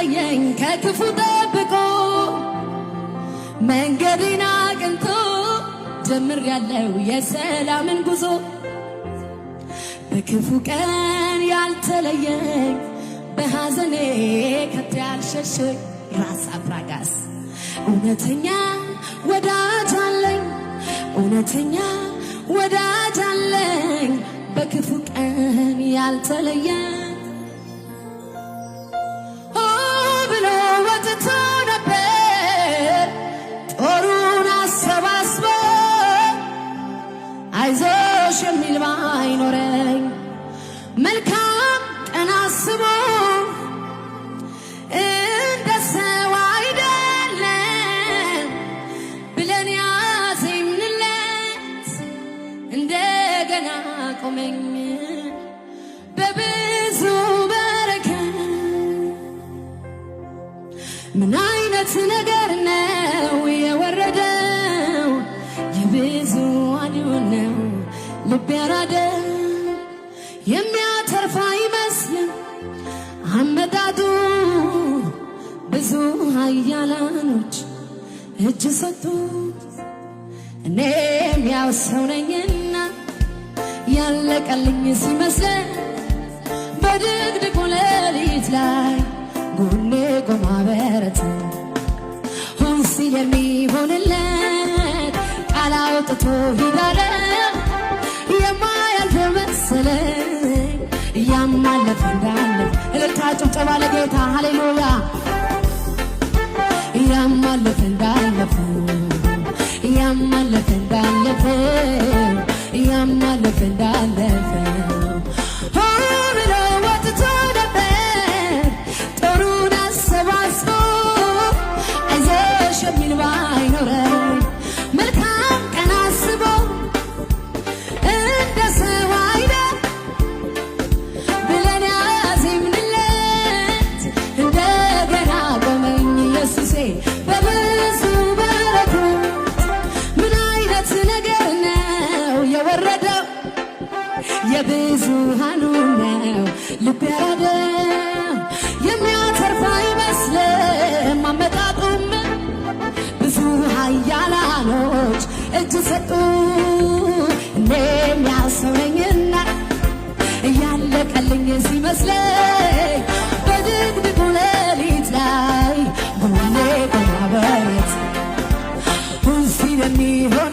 ያልተለየኝ ከክፉ ጠብቆ መንገዴን አቅንቶ ጀምሬያለሁ የሰላምን ጉዞ። በክፉ ቀን ያልተለየኝ፣ በሐዘኔ ከቶ ያልሸሸኝ፣ ራስ አፍራጋስ እውነተኛ ወዳጅ አለኝ፣ እውነተኛ ወዳጅ አለኝ፣ በክፉ ቀን ያልተለየኝ። ሆ ብሎ ወጥቶ ነበር ጦሩን አሰባስቦ፣ አይዞሽ የሚል ባይኖረኝ መልካም ቀን አስቦ፣ እንደ ሰው አይደለም ብለን ያዜምንለት፣ እንደገና ቆመኝ በብዙ በረከት። ምን አይነት ነገር ነው የወረደው? የብዙሃኑ ነው ልብ ያራደው። የሚያተርፍ አይመስልም አመጣጡ፣ ብዙ ኃያላኖች እጅ ሰጡ። እኔም ያው ሰው ነኝና ያለቀልኝ ሲመስለኝ በድቅድቁ ሌሊት ላይ ጎኔ ቆማ በረት ሁን ሲል የሚሆንለት ቃል አውጥቶ ሂዳለ የማያልፍ መሰለኝ እያማለፈ እንዳለ። እልልታ ጭብጨባ ለጌታ፣ ሃሌሉያ። እያማለፈ እንዳለፈ፣ እያማለፈ እንዳለፈ፣ እያማለፈ እንዳለፈ። ሆ ብሎ ወጥቶ ነበር ጦሩን አሰባስቦ፣ አይዞሽ የሚል ባይኖረኝ መልካም ቀን አስቦ፣ እንደ ሰው አይደል ብለን ያዜምንለት፣ እንደገና ቆመኝ ኢየሱሴ በብዙ በረከት። ምን አይነት ነገር ነው የወረደው? የብዙሃኑ ነው ልብ ያራደው። የሚያተርፍ አይመስልም አመጣጡም፣ ብዙ ኃያላኖች እጅ ሰጡ። እኔም ያው ሰው ነኝና እያለቀልኝ ሲመስለኝ በድቅድቁ ሌሊት ላይ ጎኔ ቆማ በረት ሁን ሲል የሚሆን